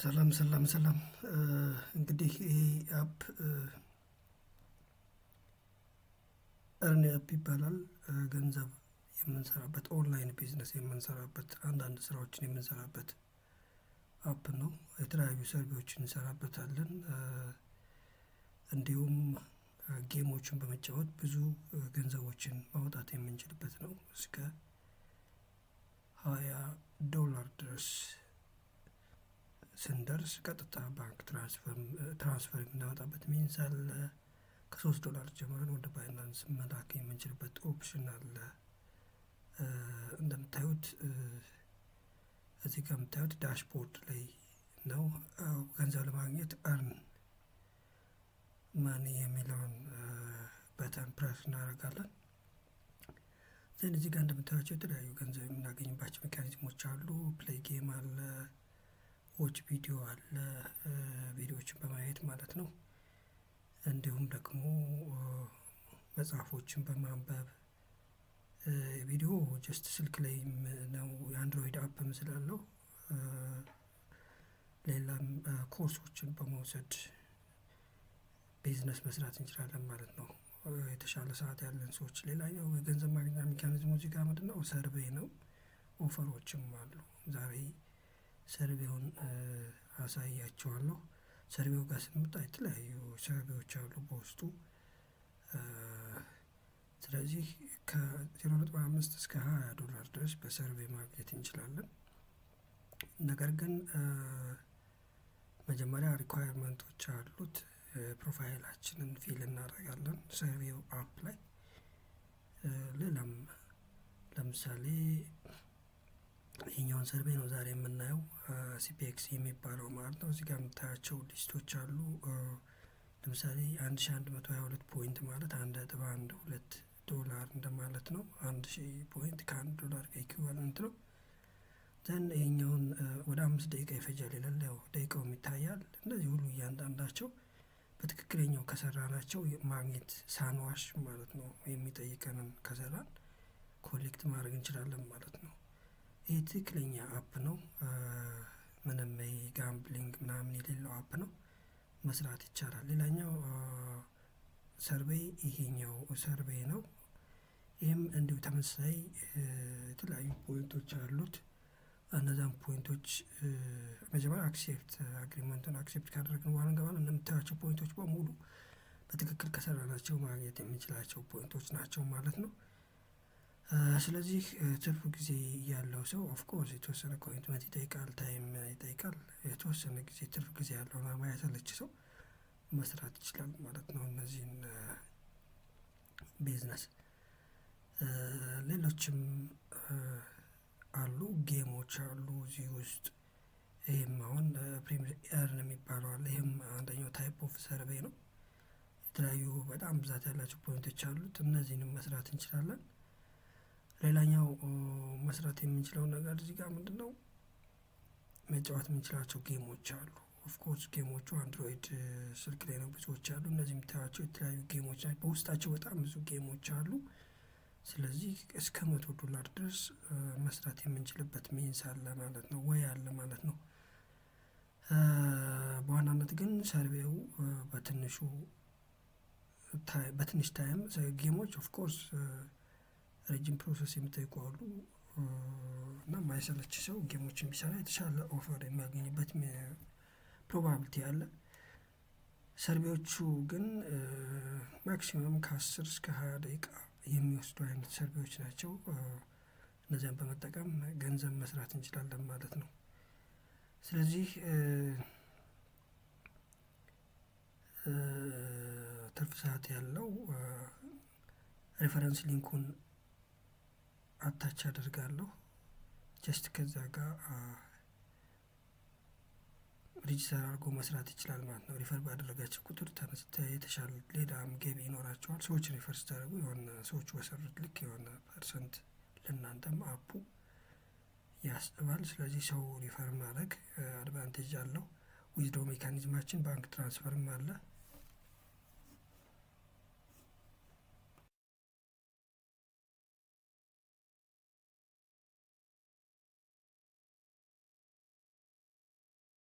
ሰላም ሰላም ሰላም። እንግዲህ ይሄ app Earn App ይባላል። ገንዘብ የምንሰራበት፣ online business የምንሰራበት፣ አንዳንድ ስራዎችን የምንሰራበት app ነው። የተለያዩ survey ዎችን እንሰራበታለን። እንዲሁም game ኦችን በመጫወት ብዙ ገንዘቦችን ማውጣት የምንችልበት ነው። እስከ $20 ድረስ ስንደርስ ቀጥታ ባንክ transfer የምናወጣበት means አለ። ከ3 ዶላር ጀምረን ወደ Binance መላክ የምንችልበት option አለ። እንደምታዩት፣ እዚህ ጋር የምታዩት dashboard ላይ ነው። ገንዘብ ለማግኘት earn money የሚለውን button press እናደርጋለን። Then እዚህ ጋር እንደምታዩቸው የተለያዩ ገንዘብ የምናገኝባቸው mechanism ኦች አሉ። Play game አለ፣ watch video አለ፣ ቪዲዮዎችን በማየት ማለት ነው። እንዲሁም ደግሞ መጽሐፎችን በማንበብ፣ ቪዲዮ just ስልክ ላይ ነው፣ የ Android app ም ስላለው፣ ሌላም ኮርሶችን በመውሰድ ቢዝነስ መስራት እንችላለን ማለት ነው። የተሻለ ሰዓት ያለን ሰዎች። ሌላኛው የገንዘብ ማግኛ mechanism ኡ እዚህ ጋር ምንድነው? Survey ነው። Offer ኦችም አሉ። ዛሬ survey ውን አሳያችኋለሁ። Survey ው ጋር ስንመጣ የተለያዩ survey ዎች አሉ በውስጡ። ስለዚህ ከ0.5 እስከ $20 ድረስ በ survey ማግኘት እንችላለን። ነገር ግን መጀመሪያ requirement ኦች አሉት። Profile ኣችንን fill እናደርጋለን survey ው app ላይ። ሌላም ለምሳሌ ይሄኛውን survey ነው ዛሬ የምናየው፣ CPX የሚባለው ማለት ነው። እዚህ ጋር የምታያቸው list ኦች አሉ። ለምሳሌ 1122 point ማለት 1.12 ዶላር እንደማለት ነው። 1000 point ከ1 ዶላር ጋር equivalent ነው። Then ይሄኛውን ወደ 5 ደቂቃ ይፈጃል ይላል። ያው ደቂቃውም ይታያል። እነዚህ ሁሉ እያንዳንዳቸው በትክክለኛው ከሰራናቸው ማግኘት፣ ሳንዋሽ ማለት ነው፣ የሚጠይቀንን ከሰራን collect ማድረግ እንችላለን ማለት ነው። ይህ ትክክለኛ app ነው። ምንም gambling ምናምን የሌለው app ነው። መስራት ይቻላል። ሌላኛው survey ይሄኛው survey ነው። ይህም እንዲሁ ተመሳሳይ የተለያዩ point ኦች አሉት። እነዛን point ኦች መጀመሪያ accept agreement ኡን accept ካደረግን በኋላ እንገባለን። እንደምታያቸው point ኦች በሙሉ በትክክል ከሰራናቸው ማግኘት የምንችላቸው point ኦች ናቸው ማለት ነው። ስለዚህ ትርፍ ጊዜ ያለው ሰው፣ of course የተወሰነ commitment ይጠይቃል፣ time ይጠይቃል። የተወሰነ ጊዜ ትርፍ ጊዜ ያለውና ማይሰለች ሰው መስራት ይችላል ማለት ነው እነዚህን ቢዝነስ። ሌሎችም አሉ፣ game ኦች አሉ እዚህ ውስጥ። ይሄም አሁን Premier Earn የሚባለው አለ። ይሄም አንደኛው type of survey ነው። የተለያዩ በጣም ብዛት ያላቸው point ኦች አሉት። እነዚህንም መስራት እንችላለን። ሌላኛው መስራት የምንችለው ነገር እዚህ ጋር ምንድነው? መጫወት የምንችላቸው game ኦች አሉ። Of course game ኦቹ Android ስልክ ላይ ነው ብዙዎች አሉ። እነዚህ የምታዩቸው የተለያዩ game ኦች ናቸው። በውስጣቸው በጣም ብዙ game ኦች አሉ። ስለዚህ እስከ $100 ድረስ መስራት የምንችልበት means አለ ማለት ነው፣ ወይ አለ ማለት ነው። በዋናነት ግን survey ው በትንሹ በትንሽ time፣ game ኦች of course ረጅም process የሚጠይቁ አሉ፣ እና የማይሰለች ሰው game ኦችን ቢሰራ የተሻለ offer የሚያገኝበት probability አለ። Survey ዎቹ ግን maximum ከ10 እስከ 20 ደቂቃ የሚወስዱ አይነት survey ዎች ናቸው። እነዚያን በመጠቀም ገንዘብ መስራት እንችላለን ማለት ነው። ስለዚህ ትርፍ ሰዓት ያለው reference link ኡን attach አደርጋለሁ። Just ከዛ ጋር register አድርጎ መስራት ይችላል ማለት ነው። Refer ባደረጋቸው ቁጥር የተሻለ ሌላም ገቢ ይኖራቸዋል። ሰዎች refer ስታደርጉ የሆነ ሰዎቹ በሰሩት ልክ የሆነ percent ለእናንተም app ኡ ያስባል። ስለዚህ ሰው refer ማድረግ advantage አለው። Withdraw mechanism ኣችን bank transfer ም አለ።